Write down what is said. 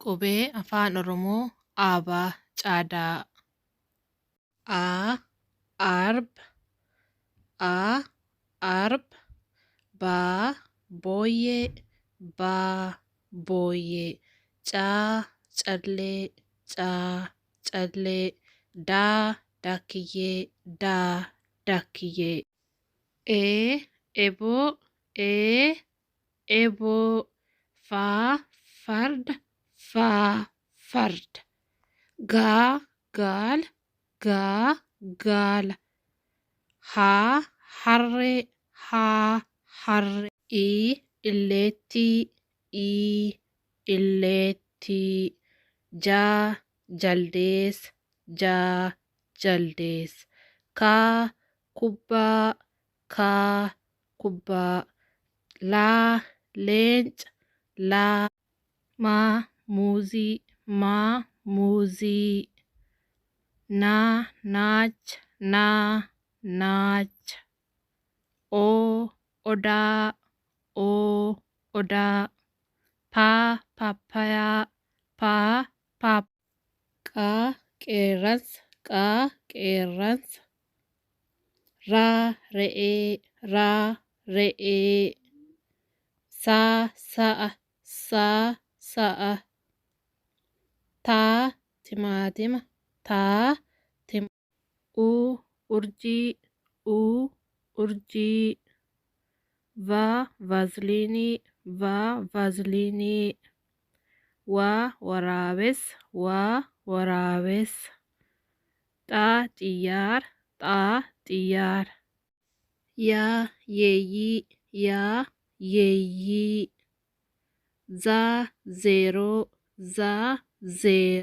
Qubee Afaan Oromoo Aabaa Caadaa. A arba, A arba, B booyyee, B booyyee, C callee, C callee, D daakkiyyee, D daakkiyyee. E eboo, E eboo, F farda, F farda, G gaala, G gaala, H harree, H harree. I illeettii, I illeettii, J jaldeessa, J jaldeessa, K kubbaa, K kubbaa, L leenca, L. M muuzii, M muuzii, N naacha, N naacha, O odaa, O odaa, P paappayaa, P paap. Q qeerransa, Q qeerransa, R re'ee, R re'ee, S sa'a, S sa'a, T timaatima, T tim. U urjii, U urjii, V vaaziliinii, V vaaziliinii, W waraabessa, W waraabessa, X xiyyaara, X xiyyaara. Y yeeyyii, Y yeeyyii, Z zeeroo, Z zeeroo.